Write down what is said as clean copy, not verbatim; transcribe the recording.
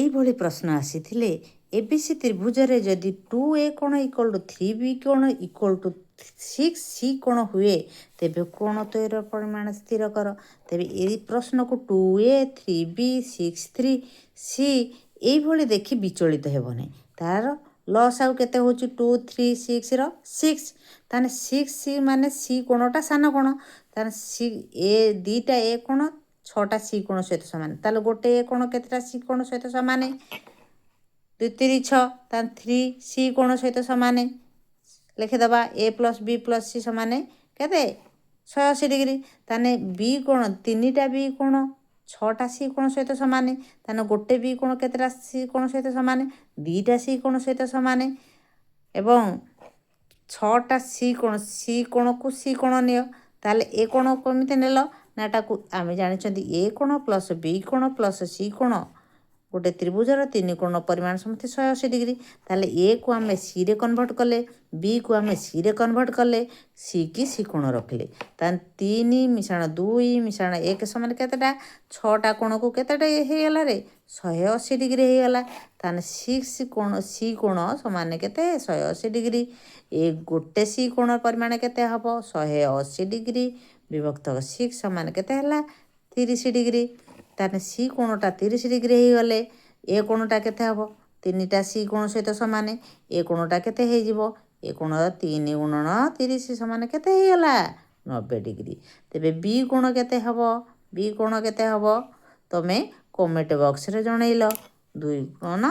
ଏଇଭଳି ପ୍ରଶ୍ନ ଆସିଥିଲେ ଏବିସି ତ୍ରିଭୁଜରେ ଯଦି ଟୁ ଏ କୋଣ ଇକ୍ୱାଲ୍ ଟୁ ଥ୍ରୀ ବି କୋଣ ଇକ୍ୱାଲ୍ ଟୁ ସିକ୍ସ ସି କୋଣ ହୁଏ, ତେବେ କୋଣ ଦ୍ୱୟର ପରିମାଣ ସ୍ଥିର କର। ତେବେ ଏଇ ପ୍ରଶ୍ନକୁ 2A 3B 6 3 C ଏଇଭଳି ଦେଖି ବିଚଳିତ ହେବ ନାହିଁ। ତାର ଲସାଗୁ କେତେ ହେଉଛି? ଟୁ ଥ୍ରୀ ସିକ୍ସର ସିକ୍ସ। ତାହେଲେ ସିକ୍ସ ସି ମାନେ ସି କୋଣଟା ସାନ କୋଣ। ତାହେଲେ ସି ଏ ଦୁଇଟା ଏ କୋଣ ଛଅଟା ସି କୋଣ ସହିତ ସମାନ। ତାହେଲେ ଗୋଟେ ଏ କୋଣ କେତେଟା ସି କୋଣ ସହିତ ସମାନ? ଦୁଇ ତିରି ଛଅ। ତାହେଲେ ଥ୍ରୀ ସି କୋଣ ସହିତ ସମାନ ଲେଖିଦେବା। A plus B plus C ସମାନ କେତେ? 180 ଡିଗ୍ରୀ। ତାହେଲେ ବି କୋଣ, ତିନିଟା ବି କୋଣ ଛଅଟା ସି କୋଣ ସହିତ ସମାନ। ତାହେଲେ ଗୋଟେ ବି କୋଣ କେତେଟା ସି କୋଣ ସହିତ ସମାନ? ଦୁଇଟା ସି କୋଣ ସହିତ ସମାନ। ଏବଂ ଛଅଟା ସି କୋଣ, ସି କୋଣକୁ ସି କୋଣ ନିଅ। ତାହେଲେ ଏ କୋଣ କେମିତି ନେଲ ନା, ଏଟାକୁ ଆମେ ଜାଣିଛନ୍ତି, ଏ କୋଣ ପ୍ଲସ୍ ବି କୋଣ ପ୍ଲସ୍ ସି କୋଣ, ଗୋଟେ ତ୍ରିଭୁଜର ତିନି କୋଣ ପରିମାଣ ସମସ୍ତେ 180 ଡିଗ୍ରୀ। ତାହେଲେ ଏକୁ ଆମେ ସିରେ କନଭର୍ଟ କଲେ, ବିକୁ ଆମେ ସିରେ କନଭର୍ଟ କଲେ, ସି କି ସି କୋଣ ରଖିଲେ। ତାହେଲେ ତିନି ମିଶାଣ ଦୁଇ ମିଶାଣ ଏକ ସମାନ କେତେଟା? ଛଅଟା କୋଣକୁ କେତେଟା ହେଇଗଲା ରେ? 180 ଡିଗ୍ରୀ ହେଇଗଲା। ତାହେଲେ ସିକ୍ସ କୋଣ, ସି କୋଣ ସମାନ କେତେ? 180 ଡିଗ୍ରୀ। ଏ ଗୋଟେ ସି କୋଣ ପରିମାଣ କେତେ ହେବ? 180 ଡିଗ୍ରୀ ବିଭକ୍ତ ସିକ୍ସ ସମାନ କେତେ ହେଲା? 30 ଡିଗ୍ରୀ। ତାହେଲେ ସି କୋଣଟା 30 ଡିଗ୍ରୀ ହେଇଗଲେ ଏ କୋଣଟା କେତେ ହେବ? ତିନିଟା ସି କୋଣ ସହିତ ସମାନ। ଏ କୋଣଟା କେତେ ହେଇଯିବ? ଏ କୋଣ ତିନି ଗୁଣନ 30 ସମାନ କେତେ ହେଇଗଲା? 90 ଡିଗ୍ରୀ। ତେବେ ବି କୋଣ କେତେ ହେବ? ବି କୋଣ କେତେ ହେବ? ତୁମେ କମେଣ୍ଟ ବକ୍ସରେ ଜଣେଇଲ। ଦୁଇ ଗୁଣନ